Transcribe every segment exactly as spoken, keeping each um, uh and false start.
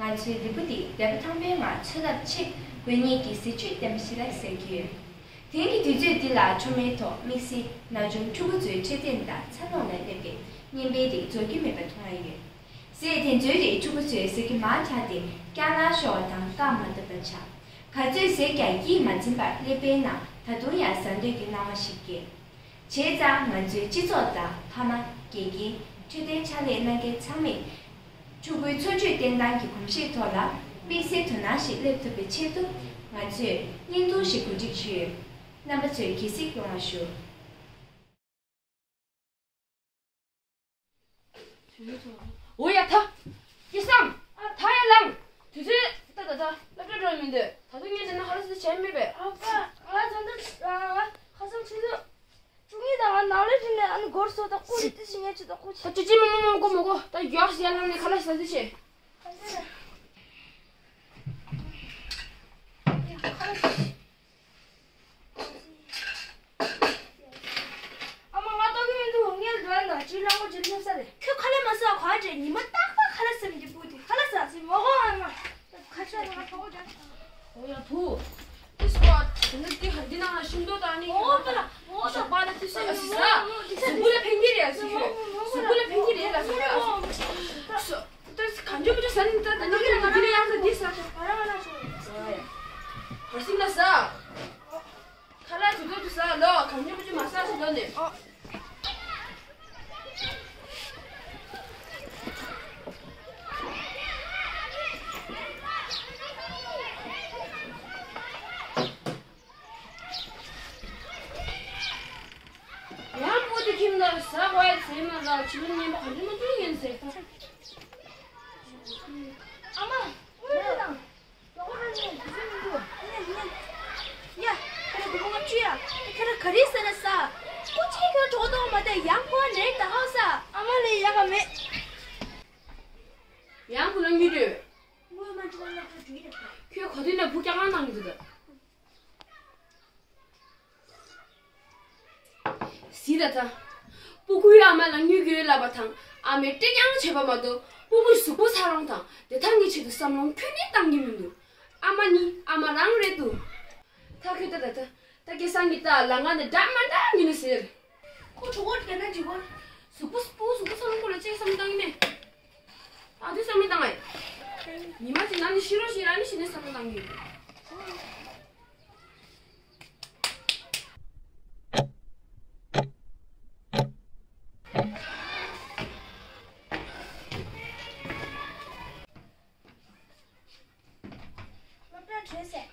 ང་ཚོའི་ལུས་པོ་འདི་འདས་པ་ཐང་པོའི་ངང་འཚོ་ཐབས་ཆེད་དགོས་ངེས་ཀྱི་ཟས་བཅུད་ལྡན་པ་ཞིག་ལ་ཟེར་གྱི་ཡོད། དེང་གི་དུས་ཚོད་འདི་ལ་ཁྲོམ་རའི་ཐོག་དམིགས་བསལ་ན་ཆུང་ཕྲུ་གུ་ཚོའི་འཕྲོད་བསྟེན་དང་འཚར་ལོངས་ལ་སླེབས་པའི་བརྙན་དཔེ་རིགས་རྫོགས་ཀྱི་མེད་པ་མཐོང་ཡ་ཡོད། ཟས་དེ་ཚོའི་རིགས་ཕྲུ་གུ་ཚོའི་ཟས་ཀྱི་མར་དྲགས་ཏེ་རྐྱང་ལངས་ཤོར་བ་དང་བཀག་མ་ཐུབ་པ་ཆགས། ག་ཚོད་ཟས་ཀྱང་ཡིད་མ་ཚིམ་པར་ཀླད་པའི་ནང་ད་དུང་ཡང་ཟ་འདོད་ཀྱི་སྣང་བ་ཞིག་སྐྱེས། བྱས་ཙང་ང་ཚོའི་སྤྱི་ཚོགས་དང་ཕ་མ། དགེ་རྒན། འཕྲོད་བསྟེན་ཕྱག་ལས་གནང་མཁན་ཚང་མས་ཕྲུ་གུའི་འཚོ་བཅུད་བསྟེན་སྟངས་ཀྱི་གོམས་གཤིས་ཐོག་ལ་དམིགས་བསལ་དོ་སྣང་ཞིག་སླེབས་ཐུབ་པའི་ཆེད་དུ་ང་ཚོས་བརྙན་ཐུང་ཞིག་གོ་སྒྲིག་ཞུས་ཡོད། རྣམ་པ་ཚོས་གཟིགས་གཟིགས་གནང་བར་ཞུ། འོ་ཡ་ད། སྐལ་བཟང་། ཨ་ད་ཡར་ལངས། དུས་ཚོད་ད་ད་ད་སློབ་གྲྭ་འགྲོ་མི་འདོད། ད་དུང་ངས་དྲན་ན་ཧ་ལ་སི་བྱས་མེད་པས། ཨ་ཕ། ང་ད་ལྟ་ཨ་ཁ་སང་ཆུ་ཚོད་བཅུ་གཉིས་དང་ང་ནང་ལས་བྱས་ནས་ཨ་ནི་སྒོར་སོ་དང་ཀུ་རེ་ཏི་ཞིག་ངས་ཆུ་དང་ཀུ་ཅི། ད་ཅི་ཅི་མ་མ་མ་མགོ་མ་མགོ་ད་ཡག་ཞིག་ཡར་ལངས་ནས་ཁ་ལག་ཟ་ཟི་བྱས། ཨ་མ་ང་ལྟོགས་ཀྱི་མི་འདུག་ངས་འགྲོ་ཡ་ན་ཅི་ལ་ངོ་ཅི་སླེབས་ས་རེད། ཁྱོད་ཁ་ལག་མ་ཟ་ག་བྱས་ཉི་མ་རྟག་པར་ཁ་ལག་ཟ་མི་འདི་སྤུ་དེ་ཁ་ལག་ཟ་ཟི་མོ་གོ་ཨ་མ། ཁ་ཤས་ང་ཁོ་གོ་ཅག་ཨོ་ཡ་བུ། ཏི་སུ་བ་དེ་ནི་ཏི་ཧ་འདི་ནང་ལ་ཤིང་ཏོག་དང་ནི་ཨོ་པ་ལ་ཨོ་ཞོགས་པ་ལ་ཏི་སུ་ཡ་སི་ས་གཟུགས་པོ་ལ་ཕན་གྱི་རེད་སི་ཁྱོད་གཟུགས་པོ་ལ་ཕན་གྱི་རེད་ལ་སི་ཁྱོད་སི། ད་གང་བྱུང་མི་བྱུང་ཟ་ནི་ད་ད་ནི་ཁྱོད་ལ་འདི་ལ་ཡང་ཟ་འདི་ཟ། བར་སེང་ལ་ཟ། ཁ་ལག་དུས་ཐོག་ཏུ་ཟ་ལོ། གང་བྱུང་མི་བྱུང་མ་ཟ་ཟེར་ལོ་ནི། ཡང་པོ་ཏི་ཁྱིམ་ལ་ཟ་བ་ཟེར་མ་ལ་ཕྱི་ལོ་ཉན་པ་གང་བྱུང་མ་བྱུང་ཡིན་ཟེར་ད། ཨ་མ། དངུལ་དང་། ཡ། ཁྱེད་རང་གོ་བ་ང་བཅུ་ཡ། ཁྱེད་རང་ག་རེ་ཟེར་ན་ཟ། ཀུ་ཅི་ཁྱོད་གྲོགས་གཏོང་མ་དེ་ཡང་ཁོ་ནས་ད་ཧ་ས། ཨ་མ་ལས་ཡག་ག་མེད། ཡང་ཁོ་ལ་མི་འདོད། དངུལ་མ་འཇུ་བ་ལ་ཁོ་འཇུ་ཡི་རེད། ཁྱོད་ག་དུས་ནས་བུ་སྐྱག་ཁང་བཏང་གི་འདུག་ད། སི་ད་ད། སྤུ་གུའི་ཨ་མ་ལ་དངུལ་དགོས་ལབ་པ་དང་ཨ་མས་སྤྲད་རྐྱང་བྱས་པ་མ་གཏོགས་སྤུ་གུའི་གཟུགས་པོ་འཚར་ལོངས་དང་བདེ་ཐང་གི་ཆེད་དུ་བསམ་བློ་ཁྱོན་ནས་བཏང་གི་མི་འདུག་ཨ་མ་ནི་ཨ་མ་རང་རེད་འདུག་ད་ཁྱོད་ད་ད་ད་ད་སྐལ་བཟང་གི་ད་ལ་ང་ནི་འདྲ་མ་འདྲ་མི་ནུ་ཟེར། ཁོ་གྲོགས་པོ་དེ་ན་འཇིགས་པ། གཟུགས་པོ་སྤུ་གུ་གཟུགས་པོ་འཚར་ལོངས་སྐོར་ལ་ཅིག་བསམ་བློ་བཏང་གི་མེད། ཨ་དུས་བསམ་བློ་བཏང་ཨེ། ཉི་མ་གཅིག་ནང་ནས་ཤི་རོགས་ཤིག་རང་ནི་ཤི་ནས་བསམ་བློ་བཏང་གི་ཡོད། སློབ་གྲྭ་གྲོལ་ཟེར།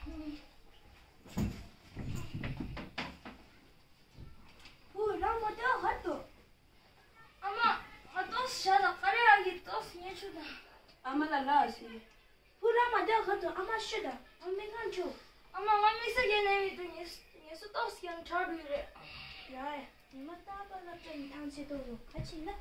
བུ་རང་མོ་ལྟོས་ཧར་དུ། ཨ་མ། ང་ཏོག་ཙམ་ཞག་དང་ཀ་རེ་ཨ་གི་ཏོག་ཙམ་ཉལ་ཆུ་དང་། ཨ་མ་ལ་ལ་ཟེར། བུ་རང་མ་ལྟོས་ཧར་དུ་ཨ་མ་ཤོད་དང་ཨ་མ་མིག་ཁང་ཆུ། ཨ་མ་ང་དམིགས་བསལ་གྱི་ནས་མི་འདུག་ངལ་ངལ་གསོ་ཏོག་ཙམ་ཡང་དྲག་འགྲོ་ཡི་རེད། ཡ་ཡ། ཉི་མ་རྟག་པར་སློབ་གྲྭ་ནས་ཐང་ཆད་ཐོག་རུ་ཁ་ཕྱིན་ན།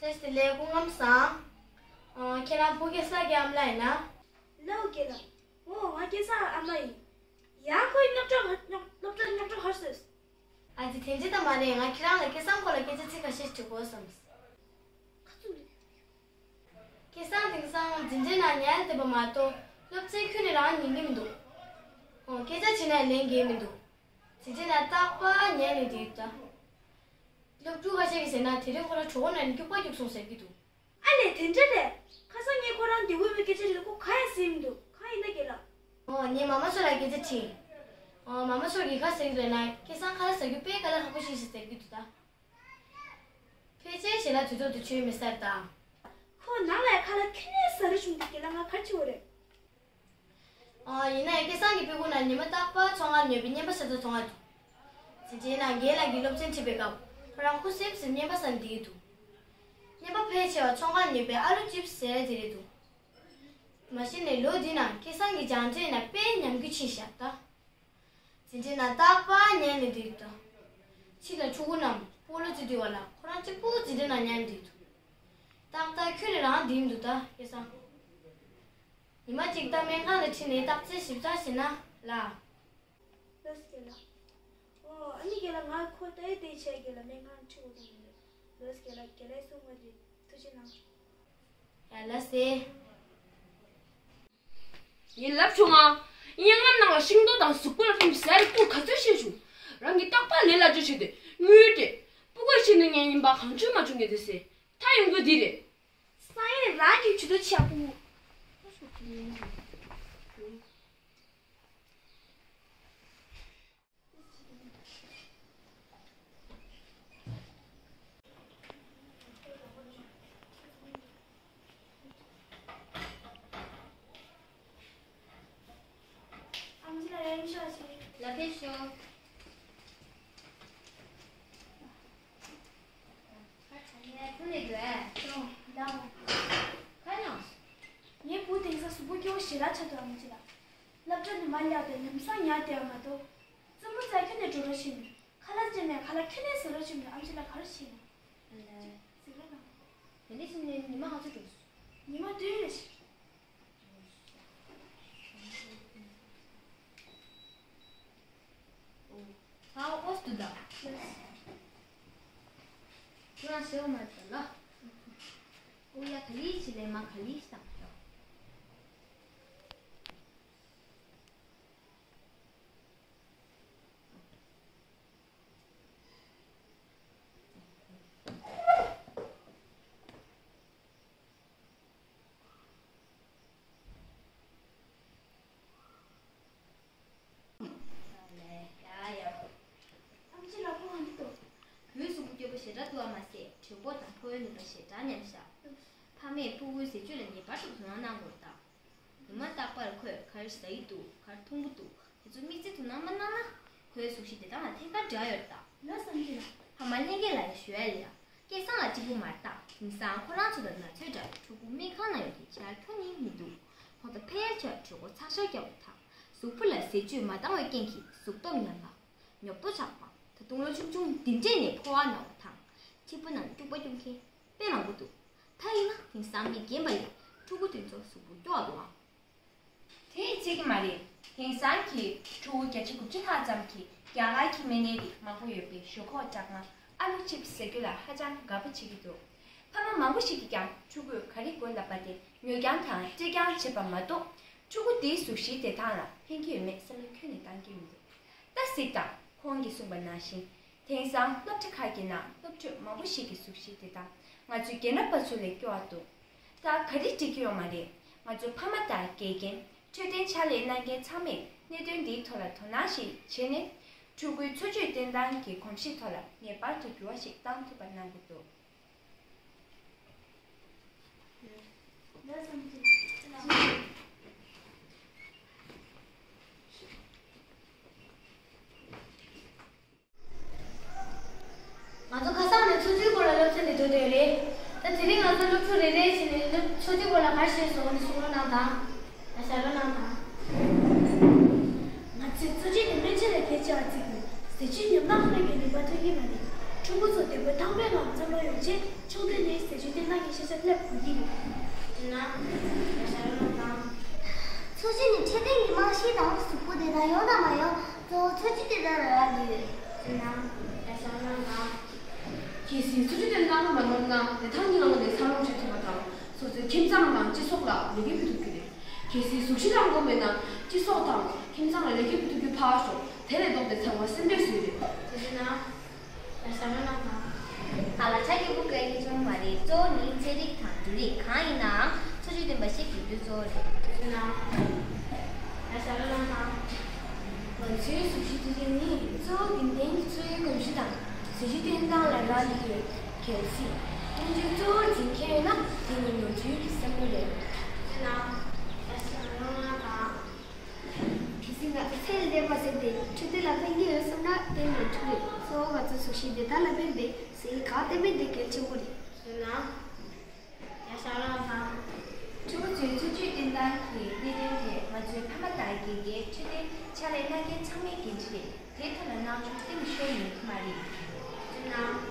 བཀྲ་ཤིས་བདེ་ལེགས། སྐུ་ཁམས་བཟང་། ཨ། ཁྱེད་རང་བུ་སྐལ་བཟང་གི་ཨ་མ་ལགས་ཡིན་ན། ལགས་སོ་རྒན་ལགས། འོ་ང་སྐལ་བཟང་ཨ་མ་ཡིན། ཡང་ཁོའི་རྙོག་དྲ་ཧ་རྙོག་སློབ་གྲྭ་རྙོག་དྲ་ཧར་སོས། ཨ་ཙི་དེ་འདྲ་ད་མ་རེད། ང་ཁྱེད་རང་ལ་སྐལ་བཟང་ཁོ་ལ་སྐད་ཆ་ཚིག་ཁ་ཤས་དྲི་དགོས་བསམས། ཁ་ཚུགས་ལ། སྐལ་བཟང་དེང་སང་འཛིན་གྲྭའི་ནང་ཉལ་བསྡད་པ་མ་གཏོགས་སློབ་ཚན་ཁྱོན་ནས་རང་ཉན་གྱི་མི་འདུག་ཨོ་སྐད་ཆ་དྲིས་ན་ལན་རྒྱག་མི་འདུག་འཛིན་གྲྭའི་ནང་རྟག་པར་ཉལ་ནས་བསྡད་ཡོད་ད། སློབ་ཕྲུག་ཁ་ཤས་ཀྱིས་ཟེར་ན་དེ་རིང་ཁོ་རང་གྲོད་ཁོག་ན་ནས་སྐྱུག་པ་སྐྱུག་སོང་ཟེར་གྱི་འདུག་ཨ་ལས་དེ་འདྲ་རེད། ཁ་སང་ངས་ཁོ་རང་དེ་འུ་མའི་སྐད་ཆ་དྲིས་ལ་ཁོ་ག་ཡང་ཟེར་མི་འདུག་གང་ཡིན་ན་རྒན་ལགས། ཨོ་ངས་མ་མ་ཚོ་ལ་སྐད་ཆ་དྲིས། ཨོ་མ་མ་ཚོ་གིས་ག་ཟེར་གྱི་འདུག་ན་སྐལ་བཟང་ཁ་ལག་ཟ་རྒྱུ་དཔེ་དཀའ་ལས་ཁག་པོ་ཞིག་ཞིག་ཟེར་གྱི་འདུག་ད། ཕལ་ཆེར་ཞལ་ལག་དུས་ཐོག་ཏུ་མཆོད་མི་ཚར་ད། ཁོ་ནང་ལ་ཡ་ཁ་ལག་ཁྱོན་ནས་ཟ་རུ་བྱུང་འདུག་རྒན་ལགས། ང་ག་རེ་བྱེད་དགོས་རེད། ཨ། ཡིན་ན་ཡང་སྐལ་བཟང་གི་སྤུ་གུ་ན་ཉི་མ་རྟག་པར་ཚོང་ཁང་ཉོས་པའི་རྔན་པ་ཟ་ཚོ་ཚོང་ཁང་འདུག་འཛིན་གྲྭའི་ནང་རྒན་ལགས་ཀྱིས་སློབ་ཚན་ཁྲིད་པའི་སྐབས་ཁོ་རང་ཁུ་སིམ་སིམ་རྔན་པ་ཟ་ནས་བསྡད་ཀྱི་འདུག་རྔན་པ་ཕལ་ཆེ་བ་ཚོང་ཁང་ཉོས་པའི་ཨ་ལུ་ཅིབ་ཟེར་ཡ་དེ་རེད་འདུག་མ་གཞི་ནས་ལོ་འདི་ནང་སྐལ་བཟང་གི་སྦྱང་འབྲས་ན་དཔེ་ཉམས་རྒུད་ཕྱིན་ཤག་ད། འཛིན་གྲྭའི་ནང་རྟག་པར་ཉལ་ནས་བསྡད་ཀྱི་འདུག་ཕྱི་ལ་ཕྲུ་གུ་རྣམས་སྤོ་ལོ་རྩེ་དུས་བ་ལ་ཁོ་རང་གཅིག་པུ་འཛིན་གྲྭའི་ནང་ཉལ་ནས་བསྡད་ཀྱི་འདུག་ཏག་ཏག་ ཁྱོད་ནི་རང་བསྡད་འདུག་ད་སྐལ་བཟང་། ཉི་མ་གཅིག་ད་སྨན་ཁང་ལ་ཁྲིད་ནས་བརྟག་དཔྱད་ཞིབ་ཚགས་བྱས་ན་ལ། ལགས་སོ་རྒན་ལགས། ཨོ་ཨ་ནི་རྒན་ལགས། ང་ཁོ་ལྟ་ཡི་བལྟས་བྱས་རྒན་ལགས་སྨན་ཁང་ཁྲིད་དགོས་ཀྱི་ཡོད་རེད། ལགས་སོ་རྒན་ལགས། རྒན་ལགས་གསུང་བ་རེད། ཐུགས་རྗེ་གནང་། ཡ་ལགས་སེ། ངས་ལབ་བྱུང་ང་། དབྱར་གནམ་ནང་ལ་ཤིང་ཏོག་དང་གཟུགས་པོ་ལ་ཕན་པའི་ཟས་རིགས་སྐོར་ག་ཚོད་ཤེས་བྱུང་། རང་གིས་རྟག་པར་ལས་སླ་བཅོས་བྱས་ཏེ་དངུལ་སྤྲད། སྤུ་གུ་ཤི་ནས་ངས་ཡིན་པ་གང་བྱུང་མ་བྱུང་ངས་དེ་ཟེར། ད་ཡོང་རྒྱུ་འདི་རེད། སང་ཉིན་རང་གིས་ཇུས་གཏོགས་བྱས་སྤུ་གུ། ཨམ་ཆི་ལགས། ཡར་ཤོག་ཅིག་ལགས་ཕེབས་ཤོག་ཁ་ཁ་ཉལ་ཁུ་ནས་འདུག་ཨེ། ཅོ་ལགས། ཁ་ཉོ། ངའི་བུ་དེང་སང་གཟུགས་པོ་སྐྱོ་བོ་ཞེ་དྲག་ཆགས་འདུག་ཨམ་ཆི་ལགས། སློབ་གྲྭ་ནས་མར་ལྷགས་ཏེ་ལམ་སང་ཉལ་བསྡད་པ་མ་གཏོགས། རྩེད་མོ་རྩེ་ཁྱོན་ནས་འགྲོ་རོགས་བྱས་ནས་ཁ་ལག་བཅད་ནས་ཁ་ལག་ཁྱོན་ནས་ཟ་རོགས་བྱས་ནས། ཨམ་ཆི་ལགས་ག་རེ་བྱས་ནས། ལགས། ཟིག་ར་དང་། དེ་འདྲ་བྱས་ནས་ཉི་མ་ག་ཚོད་འགྲོ་སོང་། ཉི་མ་བདུན་རེ་བྱས། ཨོ། ཨོ་སྟུ་ད། ཁྱོད་རང་ཤེས་མ་ཐལ་ལ། ཨོ་ཡ། ག་ལི་ཞིག་ལས་མ་ག་ལི་ཞིག་དང་ཤོག་ཨམ་ཆི་ལགས། ཁོ་ཧང་གི་འདུག་བུའི་གཟུགས་པོ་སྐྱོ་པོ་ཞེ་དྲག་འདུག་པ་མ་ཟད། གྲོད་ཁོག་དང་ཕོ་བའི་ནུས་པ་ཞེ་དྲག་ཉམས་ཤག་ཕ་མས་ཕྲུ་གུའི་ཟས་སྤྱོད་ལ་ངེས་པར་དུ་དོ་སྣང་གནང་དགོས་རེད་ད། ཉི་མ་རྟག་པར་ཁོས་ག་རེ་ཟ་ཡི་འདུག་ག་རེ་འཐུང་གི་འདུག་དེ་ཚོ་དམིགས་བརྩེ་དོ་སྣང་མ་གནང་ན། ཁོའི་གཟུགས་གཞི་བདེ་ཐང་ལ་ཐད་ཀར་འབྲེལ་བ་ཡོད་རེད་ད། ལགས་སམ་གྱི་ལགས། ཕ་མ་ལྷན་རྒྱས་ལ་ཡང་ཞུ་ཡ་ལ་ཡ། སྐལ་བཟང་ལགས་གཅིག་པུ་མ་རེད་ད། དེང་སང་ཁོ་རང་ཚོ་དང་ན་ཚོད་འདྲ་བའི་ཕྲུ་གུ་སྨན་ཁང་ནང་ཡོད་དེ་ཆ་ཁྱོན་ནས་མི་འདུག་ཁོང་ཚོ་ཕལ་ཆེར་གྲོད་ཁོག་ཚ་ཤར་རྒྱག་པ་དང་། གཟུགས་པོ་ལ་ཟས་བཅུད་མ་འདང་བའི་རྐྱེན་གྱིས་གཟུགས་སྟོབས་ཉམས་པ། ཉོབ་ཏོ་ཆགས་པ། ད་དུང་ལོ་ཆུང་ཆུང་འདི་འདྲས་ནས་ཕོ་བ་ན་བ་དང་། མཁྲིས་པ་ནང་སྐྱུག་པ་སྐྱུག་མཁན་དཔེ་མང་པོ་འདུག་ད་ཡིན་ན་དེང་སང་མི་རྒན་པ་ཡིས་ཕྲུ་གུ་དེ་ཚོ་གཟུགས་པོ་སྐྱོ་བ་འདུག་ཨང་། དེ་ཡིས་ཚད་ཀྱི་མ་རེད། དེང་སང་གི་ཕྲུ་གུ་བརྒྱ་ཆ་དགུ་བཅུ་ལྷག་ཙམ་གྱིས་རྒྱ་གར་གྱི་སྨན་སྣེ་རིགས་མང་པོ་ཡོད་པའི་ཞོག་ཁོག་སྦྲང་མ་ཨ་ལུ་ཆིབས་ཟ་རྒྱུ་ལ་ཧ་ཅང་དགའ་པོ་བྱེད་ཀྱི་འདུག་ཕ་མ་མང་པོ་ཞིག་གིས་ཀྱང་ཕྲུ་གུས་ག་རེ་དགོས་ལབ་པ་དེ་ཉོ་རྐྱང་དང་སྤྲད་རྐྱང་བྱེད་པ་མ་གཏོགས། ཕྲུ་གུ་དེའི་གཟུགས་གཞིའི་བདེ་ཐང་ལ་ཕན་གྱི་ཡོད་མེད་བསམ་བློ་ཁྱོན་ནས་བཏང་གི་མི་འདུག་ད་གཟིགས་དང་། ཁོང་གིས་གསུངས་པ་ནང་བཞིན། དེང་སང་སློབ་གྲྭ་ཁག་གི་ནང་སློབ་ཕྲུག་མང་པོ་ཞིག་གི་གཟུགས་གཞིའི་བདེ་ཐང་ང་ཚོའི་རྒན་རབས་པ་ཚོ་ལས་སྐྱོ་བ་འདུག་ད་ག་རེ་འགྲིག་གི་ཡོད་མ་རེད། ང་ཚོ་ཕ་མ་དང་དགེ་རྒན། འཕྲོད་བསྟེན་ཕྱག་ལས་གནང་མཁན་ཚང་མས་གནད་དོན་འདིའི་ཐོག་ལ་དོ་སྣང་ཞིག་བྱས་ནས། ཕྲུ་གུའི་འཚོ་བཅུད་བསྟེན་སྟངས་ཀྱི་གོམས་གཤིས་ཐོག་ལ་ངེས་པར་དུ་འགྱུར་བ་ཞིག་བཏང་ཐུབ་པ་གནང་དགོས་འདུག་ང་ཚོ་ཁ་སང་ནས་འཚོ་བཅུད་སྐོར་ལ་སློབ་ཚན་འདི་འགྲོ་བསྡད་ཡོད་རེད། ད་དེ་རིང་ང་ཚོ་སློབ་ཕྲུག་རེ་རེ་བྱས་ནས་འཚོ་བཅུད་སྐོར་ལ་ག་རེ་ཤེས་སོང་ནས་གསུང་རོགས་གནང་དང་། ཡ་ཤར་རོགས་གནང་དང་། ང་ཚོས་འཚོ་བཅུད་དེ་སྨན་དཔྱད་ལ་གལ་ཆེ་བ་བརྩི་དགོས། ཟས་བཅུད་ཉམས་དམག་ལྷོད་ཀྱི་ནུས་པ་ཐོན་གྱི་མ་རེད། ཕྲུ་གུ་ཚོ་བདེ་པོའི་ཐང་དཔོན་ངང་འཚར་ལོངས་ཡོང་ཆེད་ཕྱོགས་བསྡུས་ནས་ཟས་བཅུད་བསྟེན་སྟངས་ཀྱི་ཤེས་བྱ་སླེབས་དགོས་ཀྱི་ཡོད། ཡིན་ན། ཡ་ཤར་རོགས་གནང་དང་། འཚོ་བཅུད་ནི་འཕྲོད་བསྟེན་གྱི་རྨང་གཞི་དང་། གཟུགས་པོ་བདེ་ཐང་ཡོང་དང་མ་ཡོང་གཙོ་བོ་འཚོ་བཅུད་བསྟེན་སྟངས་ལ་རག་ལས་ཡོད། ཅེ་ན། ཡ་ཤར་གནང་དང་། གལ་སྲིད་འཚོ་བཅུད་བསྟེན་སྟངས་ལ་མ་ནོར་ན། བདེ་ཐང་གི་ངང་ནས་འཚར་ལོངས་བྱེད་ཐུབ་པ་དང་། སོ་སོའི་ཁྱིམ་ཚང་དང་སྤྱི་ཚོགས་ལ་ལེགས་སྐྱེས་ཕུལ་ཐུབ་རྒྱུ་རེད། གལ་སྲིད་གཟུགས་གཞི་རང་དགོས་མེད་ན། སྤྱི་ཚོགས་དང་ཁྱིམ་ཚང་ལ་ལེགས་སྐྱེས་ཕུལ་ཐུབ་རྒྱུ་ཕར་ཞོག་དེ་ལས་ལྡོག་སྟེ་ཚང་མ་སེམས་པས་བཟོས་རེད། དེ་བྱས་ན། ཡ་ཤར་གནང་དང་། ཧ་ལ་ཆ་སྐྱིད་པོ་སྐད་ཀྱི་བྱུང་མ་རེད། གཙོ་བོ་ནི་ཚན་རིག་དང་འབྲུ་རིགས་གང་ཡིན་ནའང་འཚོ་བཅུད་ལྡན་པ་ཞིག་དགོས་རྒྱུ་གཙོ་བོ་རེད། དེ་བྱས་ན། ཡ་ཤར་གནང་དང་། ང་ཚོའི་གཟུགས་གཞི་དེ་རིགས་ནི་གཙོ་བོ་རྒྱུན་ལྡན་གྱི་འཚོ་བའི་གོམས་གཤིས་དང་ཟས་བཅུད་བསྟེན་སྟངས་ལ་རག་ལས་ཡོད། གལ་སྲིད་སྨན་བཅོས་གཙོ་བོར་འཛིན་མཁན་ཡོད་ན་དེ་ནི་ནོར་འཁྲུལ་གྱི་བསམ་བློ་རེད། དེ་བྱས་ན། ཡ་ཤར་གནང་དང་། གལ་སྲིད་ང་ཚོ་ཚེ་ལས་འདས་པ་ཟེར་ཏེ་འཕྲོད་བསྟེན་ལ་ཕན་གྱི་ཡོད་བསམ་ན་དེ་ནོར་འཁྲུལ་རེད། གཙོ་བོ་ང་ཚོ་གཟུགས་གཞི་བདེ་ཐང་ལ་ཕན་པའི་ཟས་རིགས་གང་བསྟེན་པ་དེ་གལ་ཆེན་པོ་རེད། ཡོད་ན། ཡ་ཤར་གནང་དང་། ཕྲུ་གུ་ཚོའི་འཚོ་བཅུད་བསྟེན་སྟངས་ཀྱི་གནད་དོན་ཐད་ང་ཚོའི་ཕ་མ་དང་དགེ་རྒན། འཕྲོད་བསྟེན་ཕྱག་ལས་གནང་མཁན་ཚང་མའི་འགན་འཁྲི་རེད། དེའི་ཐོག་ལ་སྣང་ཆུང་གཏན་ནས་ཤོར་ཉན་གྱི་མ་རེད། ཡོད་ན།